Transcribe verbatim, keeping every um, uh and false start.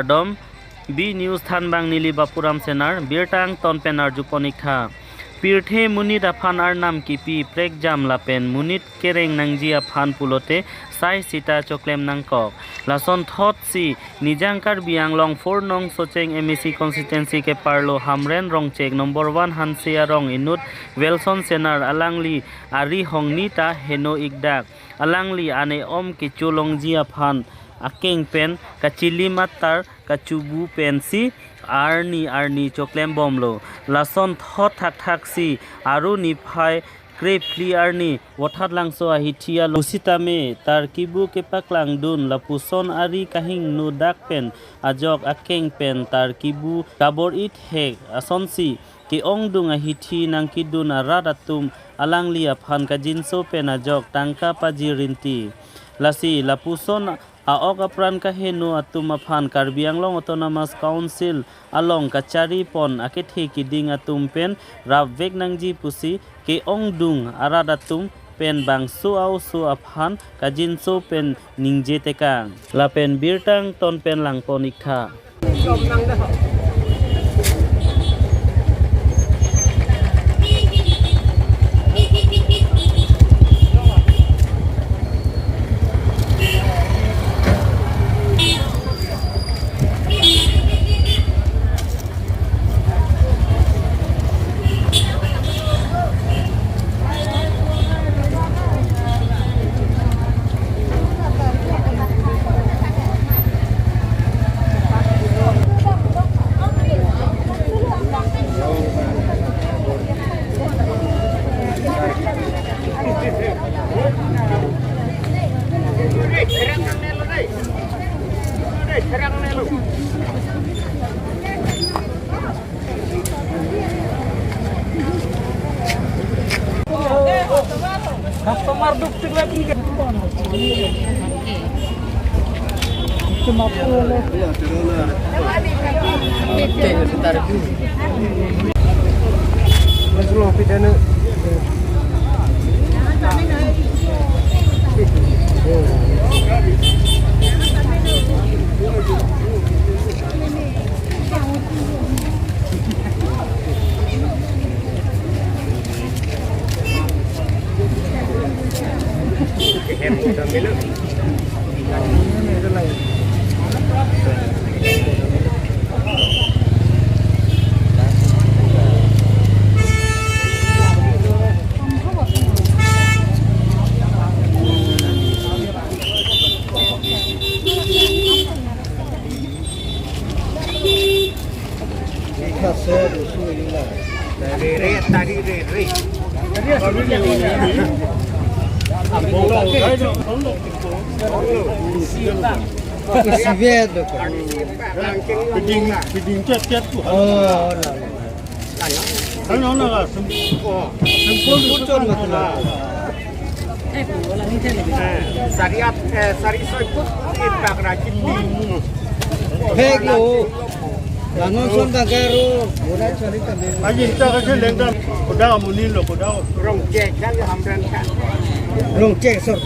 Kardom, B News thanbang neli Bapuram Senar, birta angton pen arjupon ik tha. Pirthe monit aphan arnam kipi prekjam lapen monit kereng nangji aphan pulote sai sita choklem nangkok. Lasonthotsi Nijang Karbi Anglong four nong Socheng M A C constituency keparlo Hamren Rongchek number one Hanse arong inut Wilson Senar alangli ari hongni ta heno ik dak. Alangli an e-om kecho longji aphan akeng pen kachilim atar kachubu pensi arni arni choklem bomlo. Lasonthot thakthaksi Aru niphai krephli arni Vothatlangso ahithi along pusitame tar kibu kepaklangdun lapuson ari kahingno dak pen ajok akeng pen tar kibu kabor-i thek asonsi ke-ongdung ahithi nangkedun arat atum alangli aphan kajinso pen ajok tangka pajir rinti. Lasi lapuson a-ok apran kaheno atum aphan Karbi Anglong Autonomous Council along kacharipon akethe kiding atum pen rapvek nangji pusi ke-ongdung arat atum pen bangso a-oso aphan kajinso pen ningje tekang. Lapen birta angton pen langpon ik tha. Customer duk tik lagi. Feeding, feeding chet chet tu. Oh, la, la. Ano na la, sem-, sempul tu kan la. Sari ap, eh, sari soi put in bak rajin di. Hek lo. Lanon son bangkaro. Aji ta kasi lengdam. Koda amunin lo, koda. Rongchek, dan Hamren kan. Rongchek sor.